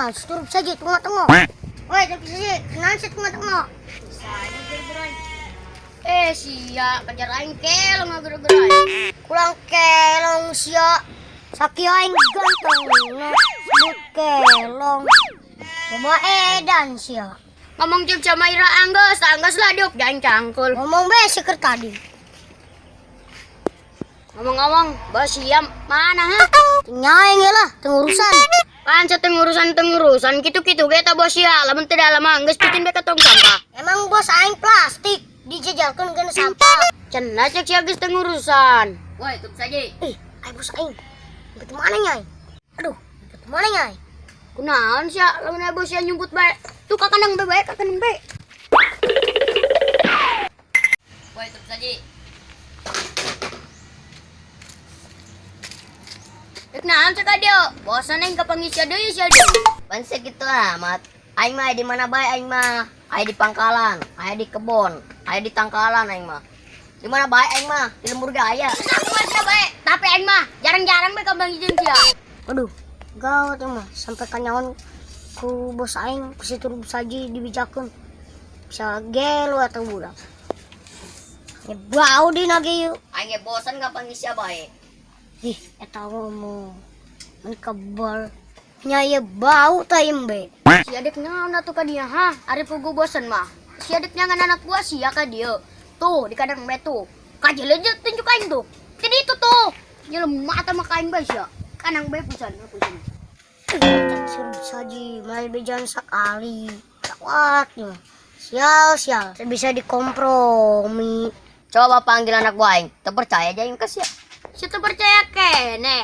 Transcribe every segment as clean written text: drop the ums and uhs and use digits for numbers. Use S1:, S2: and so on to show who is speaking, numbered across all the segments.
S1: Tah, turun saja tengok-tengok. Woi, turun saja. Kenal sih tengok-tengok.
S2: Saya gerak. Eh, sia kejar aing kelong gerak-gerak.
S1: Kurang kelong sia. Saki aing ganteng na sebut kelong. Bawa edan sia.
S2: Ngomong jeung sama Ira anggeus, anggeus lah diuk jangan cangkul.
S1: Ngomong be seker tadi.
S2: Ngomong-ngomong, bos sia mana ha?
S1: Nyaing lah, tengurusan.
S2: Kan tengurusan kitu-kitu ge ta bos sia, lamun teu dalam mah geus pikeun be ka tong sampah.
S1: Emang bos aing plastik dijejalkeun kana sampah.
S2: Cenah cek sia geus tengurusan. Woi, tutup saja.
S1: Ih, aing bos aing. Nyumput mana nyai? Aduh, nyumput mana nyai?
S2: Kunaon sia lamun aya bos sia nyumput bae. Tuh ka kandang bae bae ka kandang bae. Woi, tutup saja. Rek naon cek dia? Bosan aing ka pangisia deui sia deui.
S3: Pan segitu amat. Aing mah di mana bae aing mah? Aing di pangkalan, aing di kebon, aing di tangkalan aing mah. Di mana bae aing mah? Di lembur ge aya.
S2: Aku mah sia bae, tapi aing mah jarang-jarang bae ka pangijin sia.
S1: Aduh, gawat ya mah sampai kanyawan ku bos aing ku situ saji dibijakeun. Bisa gelo atau budak. Ya bau di nage yuk.
S3: Aing ge bosan ka pangisia bae.
S1: Ih, eta ngomong. Men kebal. Nya ieu bau ta embe.
S2: Si adek naon atuh ka dia ha? Ari pugu bosen mah. Si adek nyangan anak gua sia ka dia. Tuh di kandang bae tuh. Kajel aja tunjuk aing tuh. Jadi itu tuh. Nyelemah mata mah kain bae sia. Kandang bae pisan, pisan.
S1: Suruh saji, malah bejan sekali. Gawat nih. Sial, sial. Bisa dikompromi.
S3: Coba panggil anak gua aing. Teu percaya aja aing ka sia.
S2: Situ percaya kene.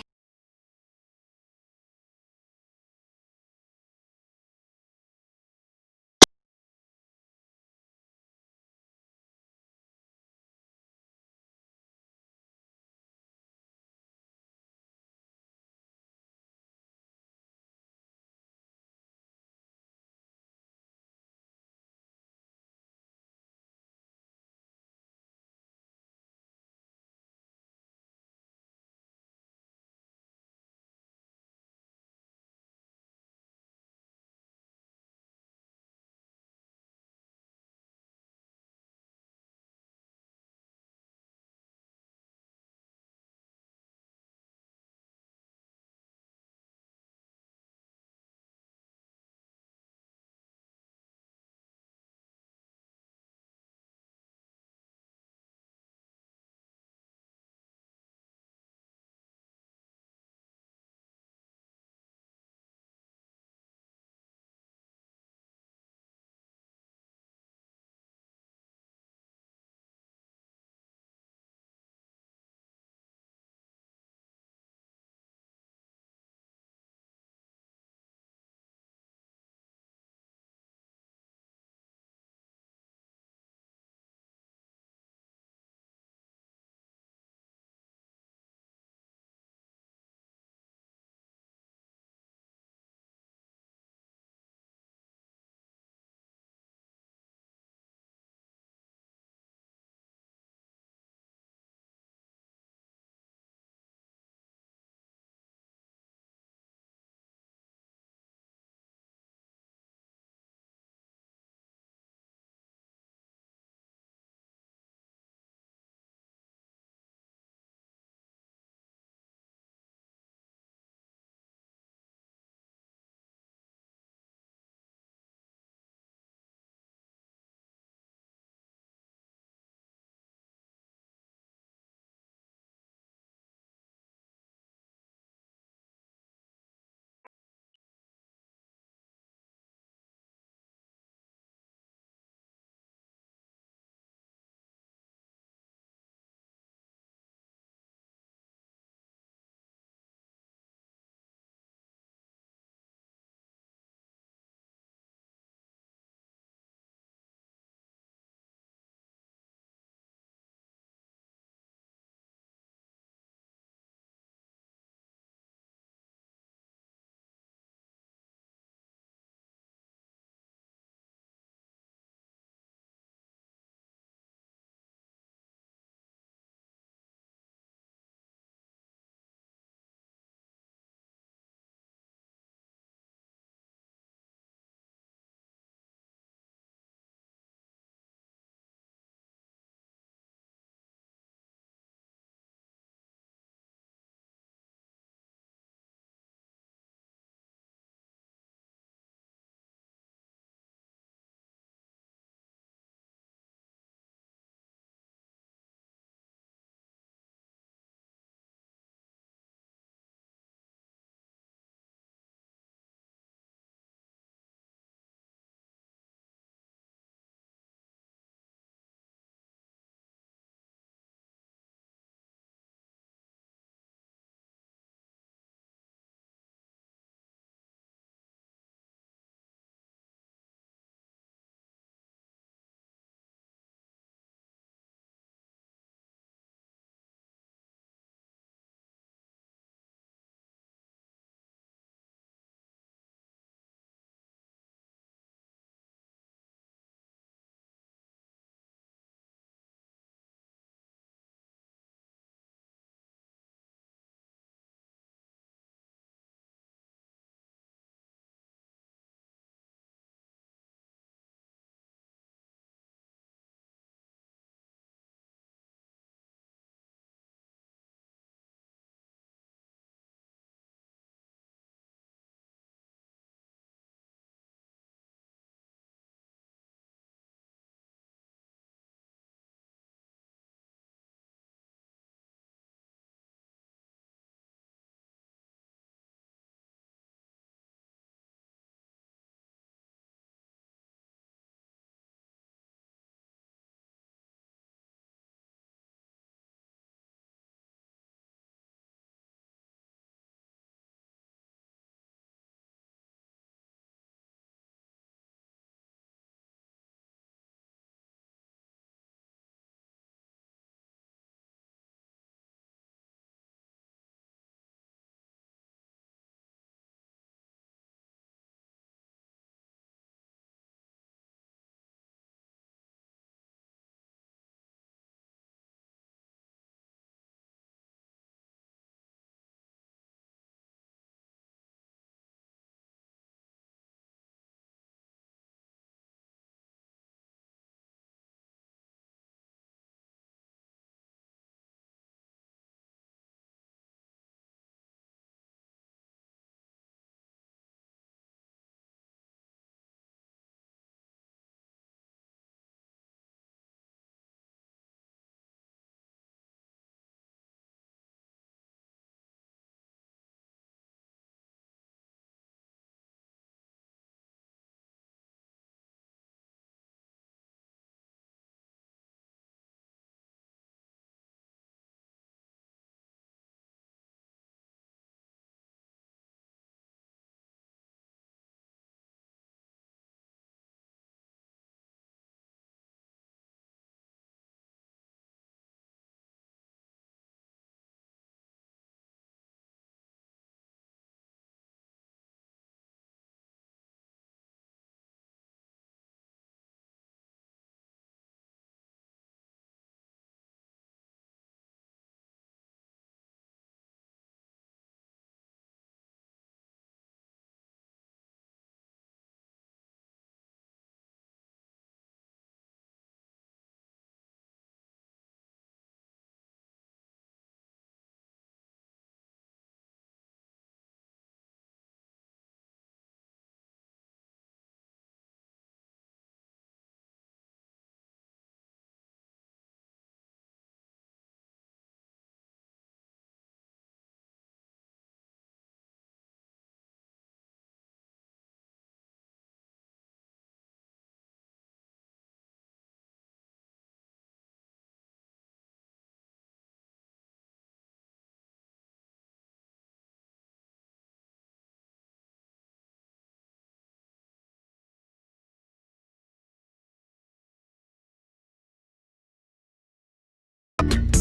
S1: Bye.